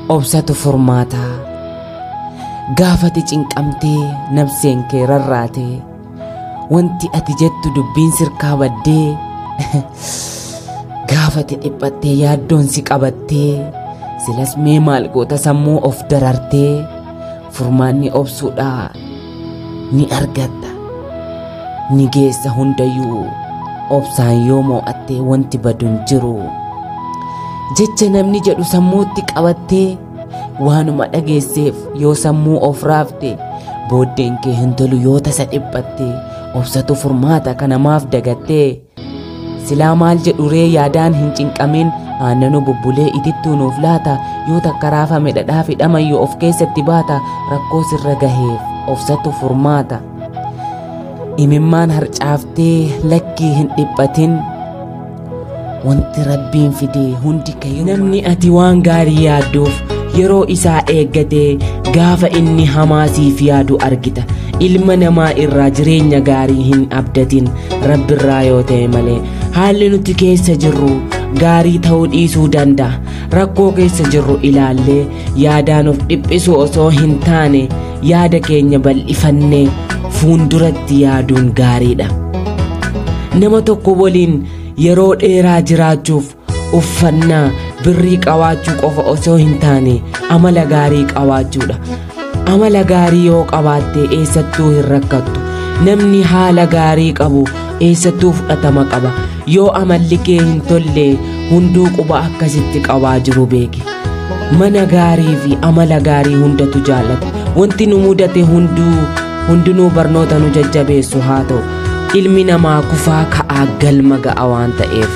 Obsatu furmaata. Gaafati cinqamtee nafseen kee rarraatee wanti ati jettu dubbiin sirkaa baddee gaafati dhiphattee yaaddoon si qabattee silas mee maal goota sammuu of darartee furmaanni obsuudhaa ni argatta ni geessa hundayyuu obsaan yoo moo'attee wanti badu hin jiru. Jecha namni jedhu sammuutti qabattee waanuma dhageesseef yoo sammuu of raafte booddeen kee hin tolu yoo tasa dhiphatte obsatu furmaata kanamaaf dagattee silaa maal jedhu ree yaadaan hin cinqamin aannanu bubbulee itittuu nuuf laata yoo takka raafame dhadhaa fi dhamayyuu of keessatti baata rakkoo sirra gaheef obsatu furmaata. Imimmaan harcaaftee lakkii hin dhiphatin wanti rabbiin fide hundi kayyuu. Namni ati waan gaarii yaadduuf yeroo isaa eeggatee gaafa inni hamaa siif yaadu argita. Ilma namaa irraa jireenya gaarii hin abdatin rabbirraa yoo ta'e malee. Haalli nuti keessa jirru gaarii ta'uu dhiisuu danda'a. Rakkoo keessa jirru ilaallee yaadaan of dhiphisu osoo hin taane yaada keenya bal'ifannee fuulduratti yaaduun gaariidha. Nama tokko waliin yeroo dheeraa jiraachuuf uffannaa birrii qabaachuu qofa osoo hin taane amala gaarii qabaachuudha. Amala gaarii yoo qabaatte eessattuu hin rakkattu. Namni haala gaarii qabu eessattuu fudhatama qaba. Yoo amalli kee hin tolle hunduu quba akkasitti qabaa jiru beeki. Mana gaarii fi amala gaarii hundatu jaallata. Wanti nu mudate hundinuu barnoota nu jajjabeessu haa ta'u. Ilmi namaa kufaa ka'aa galma ga'a waan ta'eef.